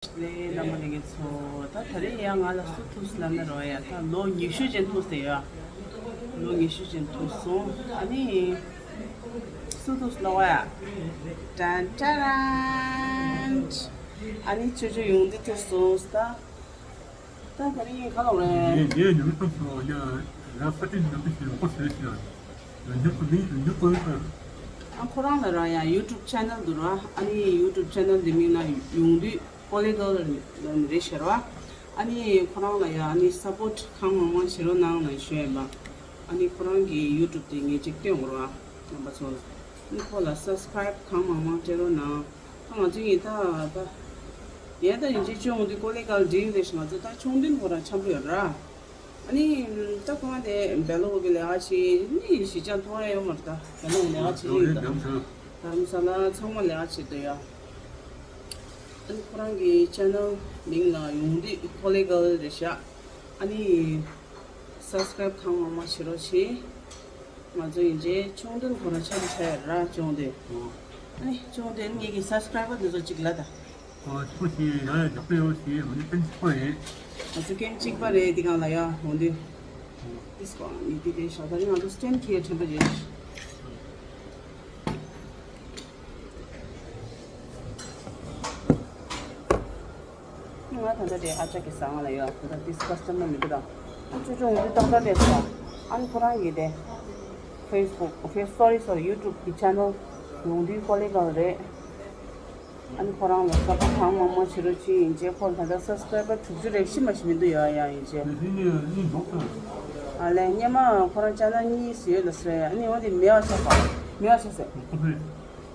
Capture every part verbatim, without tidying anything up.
ལས་རྣམ་པ་ལྷན་རྒྱས་ཚོ། ད་ད་རེས་ཡང་ང་ལ་སུ་ཐུག་སོང་ལབ་ན་རོ། ཡ་ད་ལོ་ཉི་ཤུ་ཅན་ཐུག་སོང་ཡ། ལོ་ཉི་ཤུ་ཅན་ཐུག་སོང་། ཨ་ནི་སུ་ཐུག་སོང་ལབ་ཡ། ཏན་ཏན། ཨ་ནི་ཆོས་ཆོས་ཡོང་འདི་ཐུག་སོང་། ད་ད་ད་རེས་ཡིན་ག་ལོག་རེད། ངས་ངས་ཉུང་ཙམ་སོང་ཡ། ཡ་ས་ཏིང་ཉུང་ཙམ་ཞིག་ཡོང་གོ་ཟེར་ཞིག་ཡ། ཉུང་ཙམ་མིན་ཉུང་ཙམ་ཡོད་པ། ཨ་ཁོ་རང་ལ་ར་ཡ་ཡུ་ཊུབ་ཆེ་ནལ་འདུག་ར། ཨ་ནི་ཡུ་ཊུབ་ཆེ་ནལ་འདི་མིང་ལ་ཡོང་དུས་ཀོ་ལི་གལ་རེད་ཟེར་བ། ཨ་ནི་ཁོ་རང་ལ་ཡ་ཨ་ནི་སཔོརྚ་གང་མང་མང་བྱེད་རོགས་གནང་ལབ་ཞུ་ཡ་ཡིན་པ། ཨ་ནི་ཁོ་རང་གི་ཡུ་ཊུབ་དེ་ངས་ཅིག་སྟོན་དགོས་ར། རྣམ་པ་ཚོ་ལ། ཨ་ནི་ཁོ་ལ་སབ་སི་ཀ་རེབ་གང་མང་མང་སྤྲད་རོགས་གནང་། ད་ང་ཚོ་ཡིན་ད་ད། ཡ་ད་ཡིན་ཅིག་ཅུང་འདི་ཀོ་ལི་གལ་འདི་རེད་ཤག་ང་ཚོ་ད་ཆུང་དུས་ཁོ་རང་འཆམ་པོ་ཡོད་ར། ཨ་ནི་ད་ཁོ་རང་དེ་སྦེལ་ཀོབ་གི་ལས་ཀ་བྱེད། ནི་གཞིས་ཆགས་མཐོང་ཡ་ཡོད་མ་རེད། ད་སྦེལ་ཀོབ་ལས་ཀ་བྱེད་ཀྱི་ཡོད། ད་རྡ་རམ་ས་ལ་ཚང་མ་ལས་ཀ་བྱེད་འདུག་ཡ། ཨ་ནི་ཁོ་རང་གི་ཆེ་ནལ་མིང་ལ་ཡོང་དུས་ཀོ་ལི་གལ་རེད་ཤག་ཨ་ནི་སབ་སི་ཀ་རེབ་གང་མང་མང་བྱེད་རོགས་བྱེད། ང་ཚོ་ཡིན་ཅིག་ཆུང་དུས་ཁོ་རང་འཆམ་ཆ་ཡ་ར་ཅུང་དེ། ཨ་ནི་ཅུང་དེ་ངེད་ཀྱི་སབ་སི་ཀ་རེ་བར་དེ་ཚོ་ཅིག་ལ་ད། ཨ་ཅུང་ཞིག་ཡ་ཡ་རྒྱབ་སྐྱོར་ཡོད་ཞིག་ང་ཚོ་ཀེམ་གཅིག་པ་རེད། ང་ཚོ་ཀེམ་གཅིག་པ་རེད། འདི་གང་ལ་ཡ་འོང་དུས་ཏིས་ཀོ་ནི་དེ་དེ་ཤ་ད་རིང་ང་ཚོ་སི་ཊེན་ཁྱེར་དྲན་པ་རེད། ང་ད་ལྟ་དེ་ཨ་ཅག་གི་ཟ་ང་ལ་ཡོད། ད་ལྟ་དེ་ཀ་སི་ཊ་མར་མི་འདུག་ད། ཨ་ཅོ་ཅོ་འོང་དུས་ཏག་ཏག་དེ་སོང་། ཨ་ནི་ཁོ་རང་གི་དེ་ཕེ་སི་བུག་ཕེ་སོ་རི་སོ་རི་ཡུ་ཊུབ་གི་ཆེ་ནལ་ཡོང་དུས་ཀོ་ལི་གལ་རེད། ཨ་ནི་ཁོ་རང་ལ་ས་ཕོརྚ་གང་མང་མང་བྱེད་རོགས་བྱེད། ཡིན་ཅིག་ཁོ་ད་ལྟ་སབ་སི་ཀ་རེ་བར་དྲུག་ཅུ་རེ་བཞི་མ་ཞིག་མི་འདུག་ཡ། ཡ་ཡིན་ཅིག་ཨ་ལས་སྔོན་མ་ཁོ་རང་ཆེ་ནལ་གཉིས་ཡོད་ལ་ཟེར། ཨ་ནི་འོ་དེ་མེད་པ་ཆགས་པ། མེད་པ་ཆགས་ཟེར།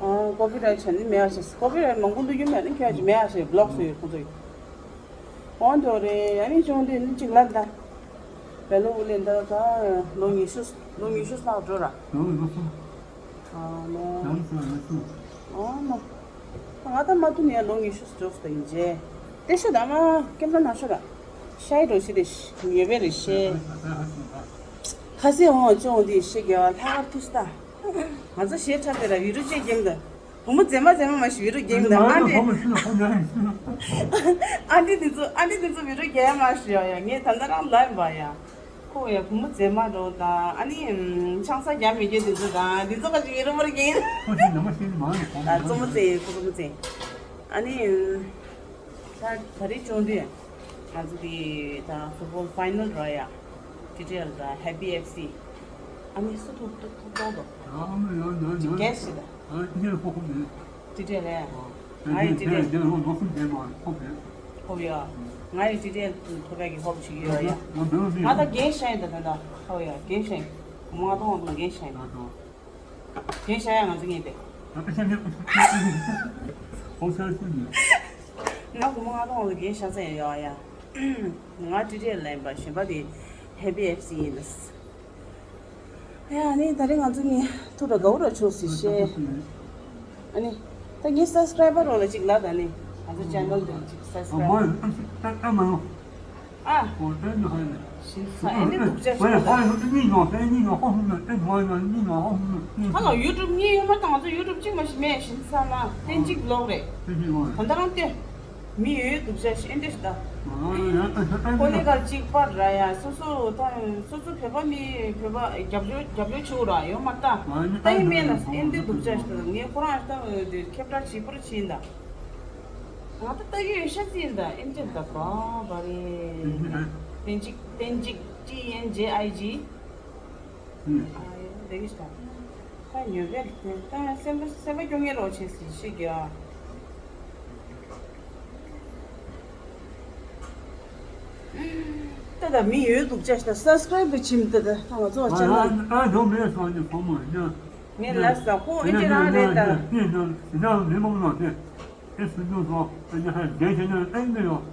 ཨ་ཀོ་པི་རའེ་ཊི་བྱས་ནི་མེད་པ་ཆགས། ཀོ་པི་རའེ་ཊི་མང་པོ་འདུག་རྒྱུ་མེད་ནི་ཁྱོད་ཀྱི་མེད་པ་ཆགས། བི་ལོག་བཟོས་ཡོད་ཁོ་ཚོ་ཡིན། འོ་འདི་རེད། ཨ་ནི་ཅུང་དེ་ནི་གཅིག་ལབ་ད། སྦེལ་ཀོབ་ལས་འདི་ད་ལོ་ཉི་ཤུ་ལོ་ཉི་ཤུ་ལྷག་འགྲོ་ར། ལོ་ཉི་ཤུ། ཨ་ལོ། ལོ་ཉི་ཤུ་ལ་ཉི་ཤུ། ཨ་མ། ང་ད་མ་ཐུག་ནས་ལོ་ཉི་ཤུ་འགྲོ་སོང་ད་ཡིན་ཅེ། དེ་ཤོད་ད་མ་ཀེམ་ར་ན་ཤོད་ད། ཤའི་འགྲོ་ཤི་རེ་ཤི་ཉེ་བེ་རེ་ཤེ། ཁ་སེ་འོང་ཅུང་དེ་ཤི་རྒྱ་ལྷག་ཐུག་ད། ང་ཚོ་ཞེ་ཁྲ་དེ་ར་བི་རུ་ཅེ་ཀེམ་ད། བུ་མོ་མཛེས་མ་མཛེས་མ་མ་ཞིག་བི་རུ་རྒྱན་དང་ཨ་འདྲེ། ཨ་འདྲེ་འདི་ཚོ་ཨ་འདྲེ་འདི་ཚོ་བི་རུ་རྒྱན་མ་ཞིག་ཡོད་ཡ། ངས་ད་ལྟ་རང་ལབ་པ་ཡ། ཁོ་ཡ་བུ་མོ་མཛེས་མ་འགྲོ་དང་ཨ་ནི་ཆང་ས་རྒྱ་མི་རྒྱ་འདི་ཚོ་དང་འདི་ཚོ་ག་ཅིག་བི་རུ་མོ་རུ་རྒྱན། ཨ་རྩོམ་མོ་ཚེ་ཁོ་རྩོམ་མོ་ཚེ། ཨ་ནི། ད་ད་རེས་ཅུང་དུས་ང་ཚོ་གི་ད་ཕུཊ་བོལ་ཕའི་ནལ་ར་ཡ། ཊི་ཊི་ཨེལ་དང་ཧེ་པི་ཨེཕ་སི། ཨ་ནི་སུ་ཐུག་ཐུག་ཐུག་ཐུག་ཐུག་གེ་སི་ད། ཊི་ཊི་ཨེལ་ལས། ང་ཡི་ཊི་ཊི་ཨེལ། ཧོབ་ཡ། ང་ཡི་ཊི་ཊི་ཨེལ་ཐོབ་ཡ་གི་ཧོབ་བྱེད་ཀྱི་ཡོད་ཡ། ང་ད་རྒན་ཤ་ཡིན་ད་ད་ད་ཧོབ་ཡ་རྒན་ཤ་ཡིན། ང་ད་འོང་དུ་རྒན་ཤ་ཡིན། རྒན་ཤ་ཡ་ང་ཚོ་ངས་དེ། ང་གོང་མ་ང་ད་འོང་དུ་རྒན་ཤ་ཚ་ཡ་ཡོད་ཡ། ང་ཊི་ཊི་ཨེལ་ལ་ཡིན་པ་གཞན་པ་དེ་ཧེ་པི་ཨེཕ་སི་ཡིན་ལ། ཡ་ནི་ད་རེས་ང་ཚོ་ནི་ཐུག་ར་དགའ་བོ་ར་བྱུང་ཟེར་ཤེས། ཨ་ནི་ད་ངའི་སབ་སི་ཀ་རའི་བར་རོགས་ལ་ཅིག་ལབ་ད་ནི་ང་ཚོ་ཅེ་ནལ་དེ་ཅིག་སབ་སི་ཀ་རའི་བར། ཨ། ཨོ་ད་ནི་ཧ་ནི། ཞིམ་ས་ཨེ་འདྲ་སྡུག་ཅག་ཞིག་ཧ་ནི་ཧ་ནི་ནི་ནོ་ཧ་ནི་ནོ་ཧོ་ཧུ་ནི་ཨེ་ནོ་ཧ་ནི་ནོ་ཧོ་ཧུ་ནི། ཧ་ལོ་ཡུ་ཊུབ་གཉིས་ཡོད་མ་གཏོགས་ང་ཚོ་ཡུ་ཊུབ་གཅིག་མ་ཞིག་མེད། ཞིམ་ས་ལ་ཏན་གཅིག་ལོག་རེད། ཏན་གཅིག་ལོག་རེད། ད་ལྟ་རང་ལྟོས། མི་ཡོད་ཡོད་སྡུག་ཅག་ཞིག་ཨེ་འདྲ་ཞིག་ད། ཨ་ཡ་ཨ་ཤ་ཨ་ཀོ་ལི་གལ་གཅིག་པར་ར་ཡ། སོ་སོ་ད་སོ་སོ་བོད་པ་མི་བོད་པ་རྒྱབ་སྐྱོར་རྒྱབ་སྐྱོར་བྱེད་དགོས་ར་ཡོད་མ་རེད་ད། ཨ་ནི་ད་ཡིན་མེད་ལ་ཨེ་འདྲ་སྡུག་ཅག་ཞིག་ད། ངས་ཁོ་རང་ད་ཁྱབ་བསྒྲགས་བྱེད་པར་ཕྱིན་ད། ང་ད་ལྟ་གི་ཡོད་ཤ་ཅི་ཡིན་ད་ཨེ་འདྲ་ད་བ་བ་རེད། ཏན་གཅིག་ཏན་གཅིག་ཏི་ཨེན་ཇེ་ཨའི་ཇི། ཨ་ཡོད་འདི་གི་ཞིག་ད། ད་ཉོ་གི་རེད་ད། སེམས་པ་སེམས་པ་སྐྱོ་ངེས་རོགས་བྱེད་ཟིན་ཤེས་ཀྱི་ཨ། ད་ད་མི་ཡོད་འདུག་ཅག་ཞིག་ད་སབ་སི་ཀ་རའིབ་བྱིན་ད་ད་ད་ང་ཚོ་ཅེ་ནལ། ཨ་ཨ་དོ་མེད་སོང་ནི་ཕོ་མོ་ཡིན་ན། ངས་ལབ་ས་ཁོ་ཨེ་ཅེ་རང་རེད་ད། ཡིན་ན་ཡིན་ན་མི་མང་ནོ་དེ། ཨེ་སུ་ཉོ་སོང་ཨེ་ཉ་ཧ་རྒན་ཞེ་ན་ཨེ་མི་ཡོང་།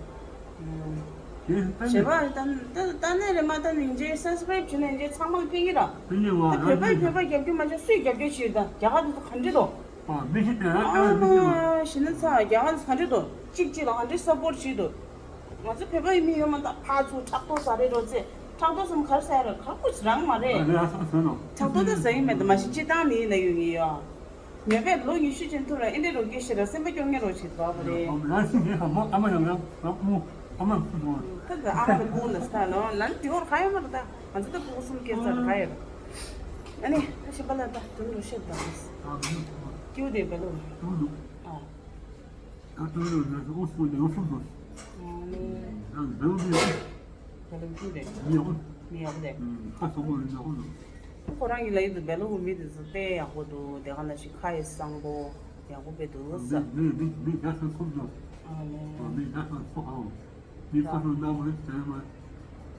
ཨེ་ཨེ་བྱེད་པ་ད་ད་ད་ནས་རེད་མ་ད་ནིང་རྗེས་སབ་སི་ཀ་རའིབ་བྱེད་ནས་རྗེས་ཚང་མ་ལ་ཕན་གྱི་ར། ཕན་གྱི་ད་བོད་པས་བོད་པ་རྒྱབ་སྐྱོར་མ་བྱས་སུས་རྒྱབ་སྐྱོར་བྱེད་ད་རྒྱ་གར་དེ་ཚོ་ག་འདྲ་འདུག་ཨ་མི་ཤི་ཨ་ཨ་མི་ཤི་ཨ་ཤི་ན་ཚ་རྒྱ་གར་དེ་ཚོ་ག་འདྲ་འདུག་གཅིག་གཅིག་ལ་ག་འདྲ་སབ་པོར་བྱེད་འདུག་ང་ཚོ་བོད་པ་ཡི་མི་ཡོད་མ་ད་ཕར་ཚུར་ཕྲག་དོག་ཟ་རེ་འགྲོ་ཚེ་ཕྲག་དོག་སམ་གར་ཟ་ཡ་ར་ག་ཀུ་ཅི་རང་མ་རེད། ཕྲག་དོག་ད་ཟ་ཡི་མེད་ད་མ་གཞི་སྤྱི་བཏང་མི་ཡིན་ན་ཡོད་ངེས་ཡོད། མེད་པས་ལོ་ཉི་ཤུ་ཅན་ཐུ་ར་ཨེ་འདྲས་རོ་སྐྱེ་ཤི་ར་སེམས་པ་སྐྱོ་ངེ་རོ་བྱེད་དོ་བ་རེད། ང་སུ་ཡིན་ཧ་མོ་ཨ་མ་ཡང་ཡང་ཡང་ཨུ་ཨ་མ་སུ་དང་། ད་ད་ཨ་མ་དང་ཁོང་ལ་ས་ལོ་ལན་དེ་འོར་ཁ་ཡོད་མ་རེད། ད་ང་ཚོ་ད་ཕྲུ་གུ་གསུམ་སྐྱེས་ཚར་ཁ་ཡོད། ཨ་ནི་ད་ཤི་པ་ལ་ད་དུང་རོ་ཤེས་དང་། ཨ་མ་ཀྱུ་དེ་བེ་ལོ། ཨ་ཨ་ད་དུང་རོ་ན་ཨུ་སུ་ལེ་ཨུ་སུ་དང་། ཨ་ནི་ཨ་ད་དུང་རོ་ད་ལམ་ཅུ་རེད། མི་ཡག་པོ། མི་ཡག་པོ་རེད། ཁ་སོག་པོ་རེད་ཡག་པོ་འདུག་ཁོ་རང་གི་ལ་ཡིན་དུ་བེ་ལོ་གི་མི་དེ་ཚོ་དཔེ་ཡག་པོ་འདུག་དེ་ག་ནང་བཞིན་ཁ་ཡི་བཟང་པོ་ཡག་པོ་དཔེ་འདུག་ས། མི་མི་མི་ཡག་ས་ཁོམ་འདུག་ཨ་ལེ། མི་ཡག་ས་ཁོ་ཧའོ། མི་ཁ་སོག་ནག་པོ་རེད་དེ་མ།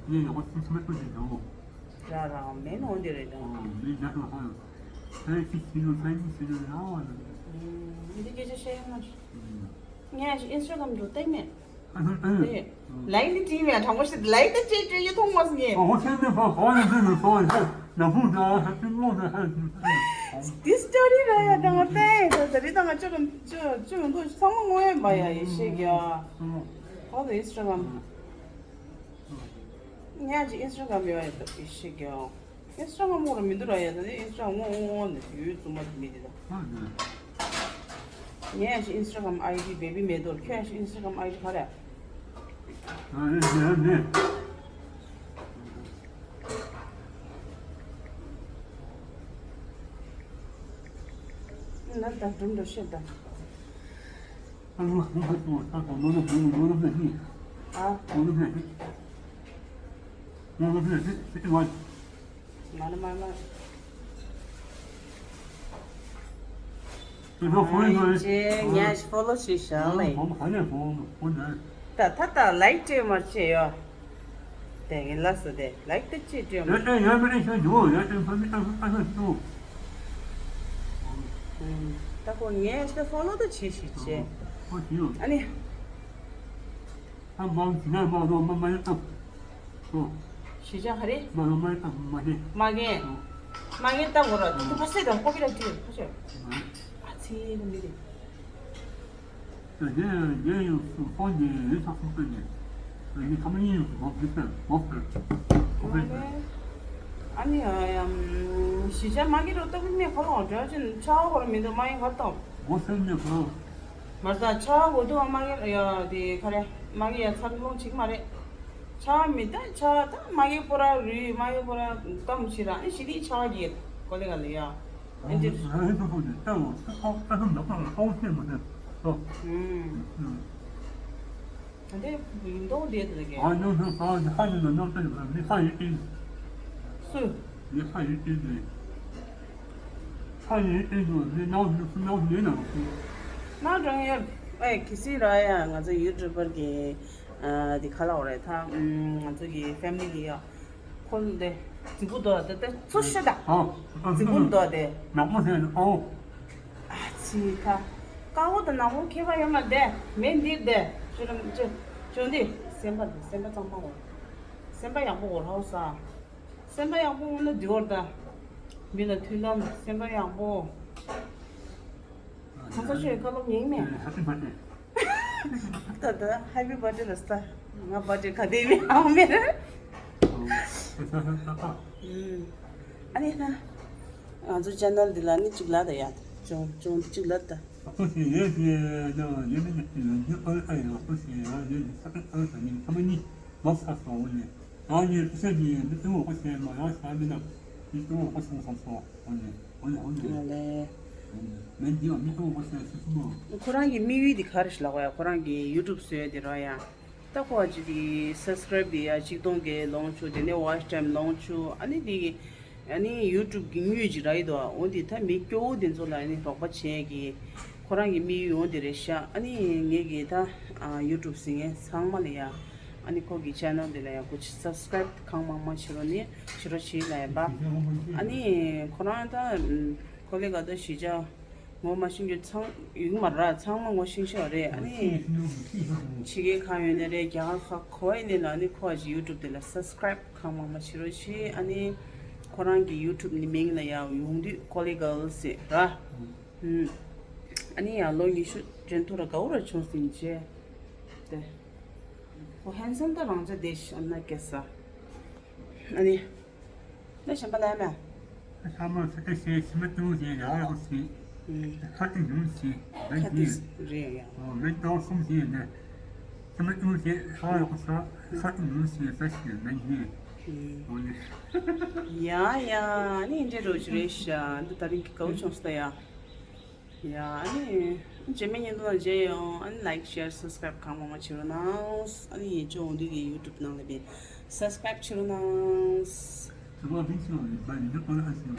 མི་ཡག་པོ་སུ་སུ་མེད་པོ་ཞིག་འདུག་ར་ར་མེད་ནོ་འདི་རེད་ད། མི་ཡག་ས་ཧའོ། ས་ཡི་ཁྱི་ཁྱི་ནོ་ས་ཡི་ཁྱི་ཁྱི་ནོ་ཡག་པོ་འདུག་འདི་སྐད་ཆ་བཤད་ཡོང་ན། ངས་ཨིན་སི་ཊ་གྷ་རམ་འགྲོ་སྟེགས་མེད། ཨ་ཨ་ལའིག་ནི་བྲིས་མེད། དྲང་པོ་བཤད་ལའིག་དང་ཅེ་སྤྲད་ཡོད་མཐོང་མ་སོང་ངས། ཨོ་ཧོ་ཤེས་ནས་ཕ་ཧོ་ཡ་ཟེར་ནས་ཕ་ཧོ་ཡ་ཟེར་ན་ཕུ་ད་ཧ་ཅི་ལོ་ན་ཧ་ཅི། དེ་སི་ཊོ་རི་ར་ཡ་དང་ལྟ་ཡ་ད་ད་རི་དང་ང་ཅོ་རམ་ཅོ་ཅོ་ཡོང་དུ་ཚང་མ་ངོ་ཡ་མ་ཡ་ཡེ་ཤེས་ཀྱ། ཨོ་ད་ཨིན་སི་ཊ་གྷ་རམ། ངས་ཅི་ཨིན་སི་ཊ་གྷ་རམ་ཡོད་ཡ་ད་ཡེ་ཤེས་ཀྱ། ཨིན་སི་ཊ་གྷ་རམ་མོ་ར་མི་འདུག་ར་ཡ་ད་ནི་ཨིན་སི་ཊ་གྷ་རམ་ངོ་ངོ་ངོ་ནས་ཡུལ་རྫུན་མ་དེ་མི་དེ་ད། ཨ་ནི། ངས་ཨིན་སི་ཊ་གྷ་རམ་ཨའི་ཌི་བེ་བི་མེད་དོ། ཁྱོད་ཨིན་སི་ཊ་གྷ་རམ་ཨའི་ཌི་ག་རེ། ཨ་ནི་ནི་ནི། ནན་ད་སྒྲུང་འགྲོ་ཤེས་ད། ཨ་ནི་ང་ང་ང་ང་ང་ང་ང་ང་ང་ཨ། ང་ང་ང་ང་ང་ང་ང་ང་། ང་ལ་མ་མ། ཨ་ཅེ་ངས་ཕོ་ལོ་བྱེད་བཞག་ལེ། ད་ད་ད་ལའིག་སྤྲད་མ་བྱེད་ཡོ། དེ་གིན་ལ་སོ་དེ་ལའིག་ད་ཅེ་སྤྲད་མ། ད་ཁོ་ངས་ཕོ་ལོ་ད་བྱེད་ཤིག་བྱེད། ཨ་ནི། ཨ་མ་ང་མ་ང་མ་མ་ཡ་ཨ། ཨོ། གཞིས་ཆགས་ག་རེ། མ་ང་མ་ཡ་ཨ་མ་རེད། མ་རྒན། ཨོ། མ་རྒན་ལྟ་དགོས་ར་དེ་ཕ་སེ་དང་ཀོ་པི་ར་ཅི་ཕ་ཤོད། ཨ་ཚེ་ཡེ་ག་མི་རེད། ད་རྒན་རྒན་ཡང་སུ་ཕོན་རྒན་ཡང་ས་སུ་ཕན་རྒན། ཨ་ནི་ཁ་མ་ཡིན་ཡང་སུ་ཕོན་ཕི་ཕན་ཕོན་ཕན། ཨ་ནི་ཨ་ཡམ་གཞིས་ཆགས་མ་རྒན་རོ་ལྟ་བུ་མེད་ཁོ་ལོང་འདྲ་ཅན་ཆ་བོ་ར་མི་འདུག་མ་ཡིན་ཁ་ཏོང་། མོ་སེམས་ནས་ཁོ་ལོང་། མ་ཟ་ཆ་གོ་དུ་མ་གི་ཡ་དེ་ཁ་རེ་མ་གི་ཡ་ཚར་ལོང་ཅིག་མ་རེད། ཆ་མི་ད་ཆ་ད་མ་གི་པོ་ར་རུས་མ་གི་པོ་ར་ཀམ་ཞི་ར་ཨ་ཞི་དི་ཆ་གི་གོ་ལེ་ག་ལེ་ཡ། ཨེ་འདི། ཨ་ཨེ་ཚོ་ཚོ་ནས་ལྟ་བ་ཨ་ཨ་ཨ་ནམ་ལ་ཨ་ཨ་ཨོ་སེ་མ་ནས་ཨོ། ཨུམ། ཨུམ། ཨ་འདི་ཡིན་མདོག་བསྡད་འདུག་གས། ཨ་ནང་ནང་ཨ་ནི་ཧ་ནི་ནང་ནང་ལྟ་ཡོད་མི་ཧ་ཡིན་ཨིན། སུ། མི་ཧ་ཡིན་ཨིན་ནི། ཧ་ཡིན་ཨིན་ནི་མི་ནང་སུ་ནང་མི་ནང་སུ། ནང་གྲོང་ཡོད། ཨེ་གི་སི་ར་ཡ་ང་ཚོ་ཡུ་ཊུབ་པར་གི་ཨ་འདི་ཁ་ལ་འོ་རེད་ད། ཨུམ། ང་ཚོ་གི་ཕེ་མི་ལི་གི་ཡ། ཁོ་ལ་དེ་རྫིག་པོ་འདུག་དེ་དེ་ཚུར་ཤོད་ད། ཨ་ཨ་རྫིག་པོ་འདུག་དེ། ནག་པོ་ཟེར་ཨོ། ཨ་ཙི་ད། དཀར་པོ་དང་ནག་པོ་ཁྱད་པར་ཡོད་མ་རེད། མེ་འདིར་བསྡད། ཅོ་རམ་ཅོ། ཅོ་འདི། སེམས་པ་འདི་སེམས་པ་གཙང་མ་འོ། སེམས་པ་ཡག་པོ་འོ་ཧའོ་ས། སེམས་པ་ཡག་པོ་འོ་ན་འདི་འོར་ད། མི་ལ་མཐུན་ལམ་སེམས་པ་ཡག་པོ། ཁ་ས་ཆོས་བཀའ་སློབ་ཉན་མེད། ཧེ་པི་བར་ཐི་ཌེ། ད་ད་ཧེ་པི་བར་ཐི་ཌེ་ལ་ས། ང་བར་ཐི་ཌེ་ག་དེ་མི་ཨང་མེད། ཨ་ནི་ན། ང་ཚོ་ཅེ་ནལ་འདི་ལ་ནི་གཅིག་ལ་ད་ཡ། ཅུང་ཅུང་གཅིག་ལ་ད། ཁོ་རང་གི་དམིགས་ཡུལ་འདི་ག་རེ་ཞིག་ལབ་དགོས་ཡ། ཁོ་རང་གི་ཡུ་ཊུབ་བཟོས་འདི་རོ་ཡ། ད་ཁོ་ཅིག་གི་སབ་སི་ཀ་རེབ་འདི་ཡ་གཅིག་སྟོང་བརྒྱད་ལོངས་བཅུག་དེ་ནས་ཝ་ཆ་ཊའིམ་ལོངས་བཅུག་ཨ་ནི་འདི་གི་ཨ་ནི་ཡུ་ཊུབ་གི་དངུལ་ཅིག་རག་གི་འདུག་འོ་འདི་ད་མི་སྐྱོ་བོ་འདི་ཚོ་ལ་ཨ་ནི་རོགས་པ་བྱས་གི་ཁོ་རང་གི་དམིགས་ཡུལ་འོ་འདི་རེད་ཤག་ཨ་ནི་ངས་གི་ད་ཡུ་ཊུབ་གཟིགས་མཁན་ཚང་མ་ལ་ཡ་ཨ་ནི་ཁོ་གི་ཅེ་ནལ་འདི་ལ་ཡ་སྐུ་མཁྱེན་སབ་སི་ཀ་རེབ་གང་མང་མང་བྱེད་རོགས་ནི་བྱེད་རོགས་བྱེད་ལ་ཡ་པ། ཨ་ནི་ཁོ་རང་ད་ཁོ་ལས་ཀ་ད་གཞིས་ཆགས། ངོ་མ་ཤེས་རྒྱུ་ཚང་ཡོད་མ་རེད། ཚང་མ་ངོ་ཤེས་ཤག་རེད། ཨ་ནི་ཕྱི་རྒྱལ་གང་ཡོད་ནས་རེད། རྒྱ་གར་ཁག་ག་པར་ཡིན་ནས་ལ་ཨ་ནི་ཁོ་ཨ་ཅེ་ཡུ་ཊུབ་དེ་ལ་སབ་སི་ཀ་རེབ་གང་མང་མང་བྱེད་རོགས་བྱེད། ཨ་ནི་ཁོ་རང་གི་ཡུ་ཊུབ་ནི་མིང་ལ་ཡང་ཡོང་དུས་ཀོ་ལི་གལ་ཟེར་ར། ཨུམ། ཨ་ནི་ཡང་ལོ་ཉི་ཤུ་ཅན་ཐུ་ར་ག་བོ་ར་བྱུང་ཟིན་བྱས། དེ། ཁོ་ཧན་སམ་ད་རང་ཅག་དེ་ཤ་ན་སྐད་ས། ཨ་ནི། ད་གཞན་པ་ལ་མེད། ས་མ་ས་ཏེ་ཤེ་ཤི་མ་ཏུ་ཡེ་ཡ་ཡོ་སི། ཁ་ཏི་ཉུང་ཞིག་མེད་ཁ་ཏི་ཀྱི། རེད་ཡ། མེད་ཏོག་གསུམ་ཞིག་ནས། ཁྱི་མ་ཉུང་ཞིག་ཧ་ཡོག་ས་ཁ་ཏི་ཉུང་ཞིག་ས་ཞིག་མེད་ཀྱི། འོ་ནི། ཡ་ཡ་ནི་འདྲེ་རོ་ཅི་རེད་ཤ་འདི་ད་རིང་གི་གའུ་ཆུང་སྟ་ཡ། ཡ་ཨ་ནི། རྗེས་མའི་བརྙན་ཐུང་ལ་མཇལ་ཡོང་། ཨ་ནི་like share subscribe གང་མང་མང་བྱེད་རོགས་གནང་། ཨ་ནི་ཡིན་ཅོ་འོང་དུས་ཀྱི་YouTube ནང་ལ་བྱས་subscribe བྱེད་རོགས་གནང་། དེ་བ་ལིང་ཤོ་ཡིན་པ་ཡིན་ན་པ་ལ་ཨ་ཤོ།